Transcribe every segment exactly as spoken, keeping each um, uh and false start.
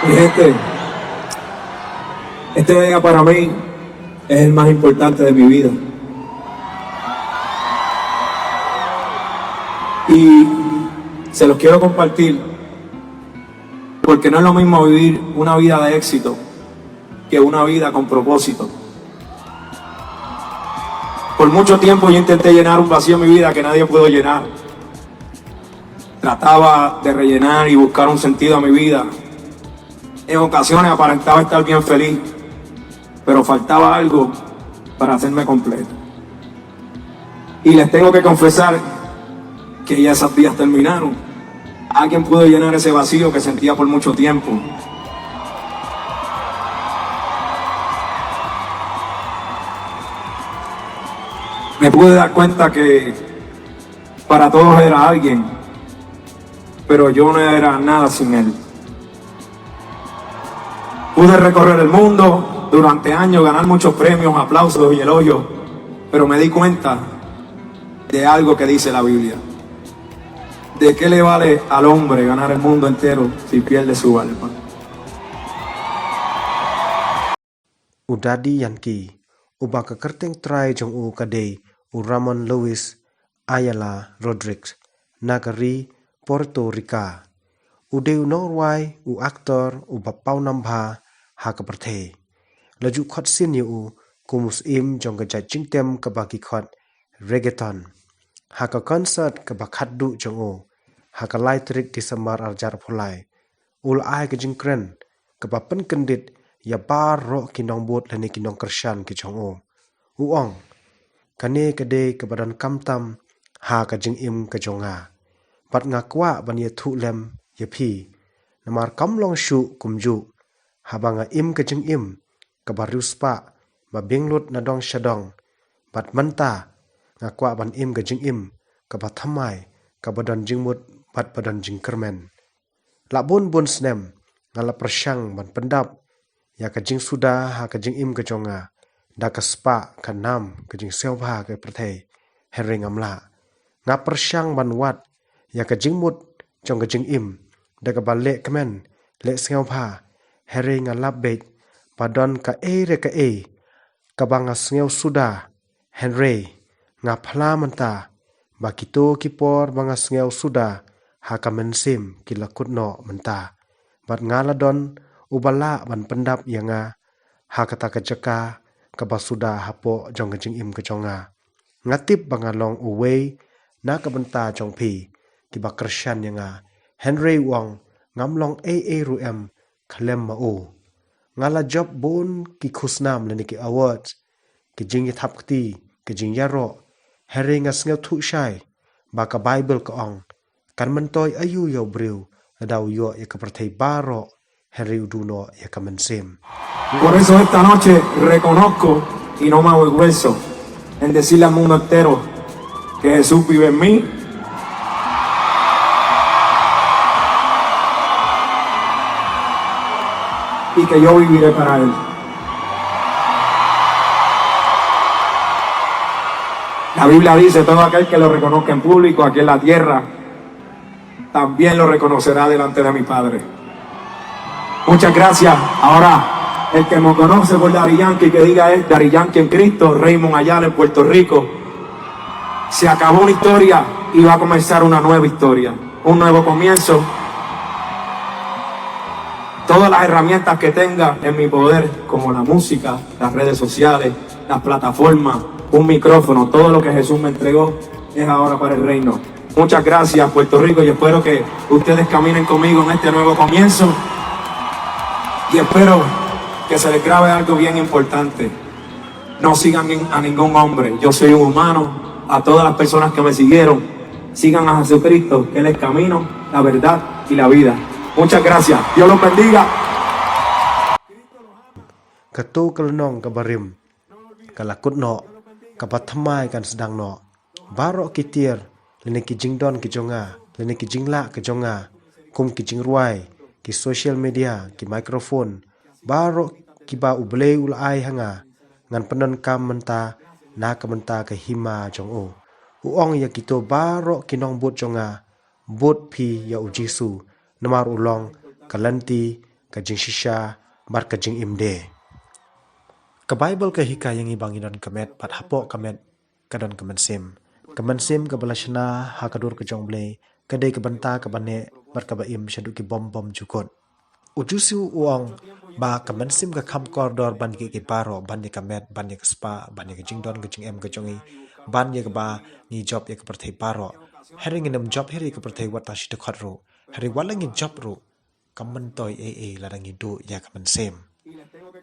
Mi gente, este día para mí es el más importante de mi vida. Y se los quiero compartir porque no es lo mismo vivir una vida de éxito que una vida con propósito. Por mucho tiempo yo intenté llenar un vacío en mi vida que nadie pudo llenar. Trataba de rellenar y buscar un sentido a mi vida. En ocasiones aparentaba estar bien feliz, pero faltaba algo para hacerme completo. Y les tengo que confesar que ya esos días terminaron. Alguien pudo llenar ese vacío que sentía por mucho tiempo. Me pude dar cuenta que para todos era alguien, pero yo no era nada sin él. Pude recorrer el mundo durante años, ganar muchos premios, aplausos y elogios, pero me di cuenta de algo que dice la Biblia. ¿De qué le vale al hombre ganar el mundo entero si pierde su alma? U Daddy Yankee, uba ka kyrteng trai jong u ka dei u Ramon Luis Ayala Rodriguez, na ka ri Puerto Rico. U dei u nongrwai, u aktor uba pawnam bha ha ka pyrthei. La ju khot sien ïa u kum u syiem jong ka jait jingtem kaba ki khot reggaeton ha ka concert kaba khatduh jong u ha ka lai tarik December arhajar arphew lai. U la ai ka jingkren kaba pynkyndit ïa baroh ki nongbud lane ki nongkyrshan ki jong u. U ong, kane ka dei kaba donkam tam ha ka jingim ka jong nga, bad nga kwah ban ïathuh lem ïa phi. Namar kam long shuh kumjuh, haba nga im ka jingim kaba riewspah, ba biang lut na dong sha dong, bad mynta nga kwah ban im ka jingim kaba thymmai, kaba don jingmut bad ba don jingkyrmen. La bun bun snem nga la pyrshang ban pyndap ïa ka jingsuda ha ka jingim ka jong nga da ka spah ka nam ka jingsngewbha ka pyrthei, hynrei ngam lah. Nga pyrshang ban wad ïa ka jingmut jong ka jingim da kaba leh kmen leh sngewbha, hynrei nga lap beit ba don kaei re kaei kaba nga sngew suda, hynrei nga phla mynta ba kito ki por ba nga sngew suda ha ka mynsiem ki la kut noh mynta, bad nga la don uba lah ban pyndap ïa nga ha kata ka jaka kaba suda hapoh jong ka jingim ka jong nga. Nga tip ba nga long uwei na ka bynta jong phi kiba kyrshan ïa nga, hynrei u ong, ngam long ei ei ruh em khlem ma u. Nga la jop bun ki khusnam lane ki award, ki jingïathap kti, ki jingïaroh, hynrei nga sngewthuh shai ba ka Baibl ka ong, kan myntoi aïu ïa u briew lada u ïoh ïa ka pyrthei baroh hynrei u duh noh ïa ka mynsiem. Por eso esta noche reconozco y no me avergüenzo en decirle al mundo entero que Jesús vive en mí y que yo viviré para Él. La Biblia dice, todo aquel que lo reconozca en público aquí en la tierra, también lo reconocerá delante de mi Padre. Muchas gracias. Ahora, el que me conoce por Daddy Yankee, que diga es Daddy Yankee en Cristo, Raymond Ayala en Puerto Rico. Se acabó una historia y va a comenzar una nueva historia, un nuevo comienzo. Todas las herramientas que tenga en mi poder, como la música, las redes sociales, las plataformas, un micrófono, todo lo que Jesús me entregó es ahora para el reino. Muchas gracias, Puerto Rico, y espero que ustedes caminen conmigo en este nuevo comienzo. Y espero que se les grabe algo bien importante. No sigan nin- a ningún hombre. Yo soy un humano. A todas las personas que me siguieron, sigan a Jesucristo, que Él es el camino, la verdad y la vida. Muchas gracias. Dios los bendiga. Kato ka lynnong kaba rim ka la kut noh, kaba thymmai kan sdang noh. Baroh ki tiar lane ki jingdon ki jong nga lane ki jinglah ki jong nga, kum ki jingrwai, ki social media, ki microphone, baroh kiba U Blei u la ai ha nga, ngan pyndonkam mynta na ka bynta ka hima jong u. U ong ïa kito baroh ki nongbud jong nga, bud phi ïa U Jisu, namar u long ka lynti, ka jingshisha bad ka jingim de. Ka Baibl ka hikai ïa ngi ba ngi don ka met, bad hapoh ka met ka don ka mynsiem. Ka mynsiem kaba la shna ha ka dur ka jong U Blei, ka dei ka bynta kaba neh bad kaba im shaduh ki bym bymjukut. U Jisu u ong ba ka mynsiem ka kham kordor ban ïa ki baroh, ban ïa ka met, ban ïa ka spah, ban ïa ka jingdon ka jingem ka jong ngi, ban ïa kaba ngi jop ïa ka pyrthei baroh. Hynrei ngin ym jop hi ruh ïa ka pyrthei wat tang shi dkhot ruh. Hynrei wat la ngi jop ruh, kam myntoi ei ei lada ngi duh ïa ka mynsiem.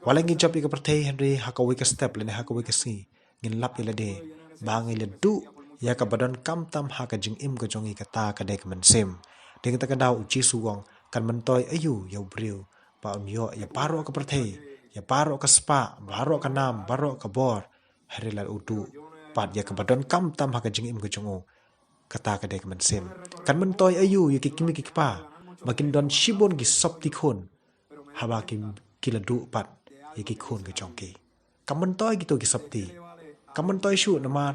Wat la ngi jop ïa ka pyrthei, hynrei ha kawei ka step lane ha kawei ka sngi ngin lap ïa lade ba ngi la duh ïa kaba donkam tam ha ka jingim ka jong ngi, kata ka dei ka mynsiem. Dei kata ka daw U Jisu u ong, kan myntoi aïu ïa u briew ba un ïoh ïa baroh ka pyrthei, ïa baroh ka spah, baroh ka nam, baroh ka bor, hynrei lada u duh pat ïa kaba donkam tam ha ka jingim ka jong u, kata ka dei ka mynsiem. Kan myntoi aïu ïa ki kmie ki kpa ba kin don shibun ki sopti khun haba ki, ki la duh pat ïa ki khun ka jong ki? Kam myntoi kito ki sopti. Kam myntoi shuh namar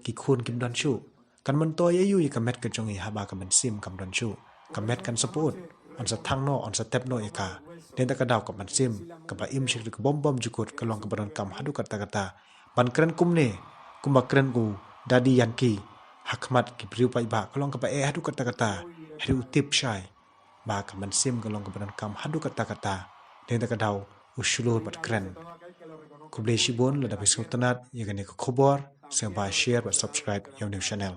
ki khun kim don shuh. Kan myntoi aïu ïa ka met ka jong ngi haba ka mynsiem kam don shuh? Ka met kan sa pyut, yn sa thang noh, yn sa tep noh ïa ka. Dei kata ka daw ka mynsiem kaba im shaduh ki bym bymjukut ka long kaba donkam haduh katta katta. Ban kren kumne, kumba kren u Daddy Yankee ha khmat ki briew paidbah, ka long kaba eh haduh katta katta. Hynrei u tip shai ba ka mynsiem ka long kaba donkam haduh katta katta. Dei kata ka daw u shlur bad kren. Khublei shibun lada phi sngewtynnat ïa kane ka khubor, sngewbha share bad subscribe ïa une u channel.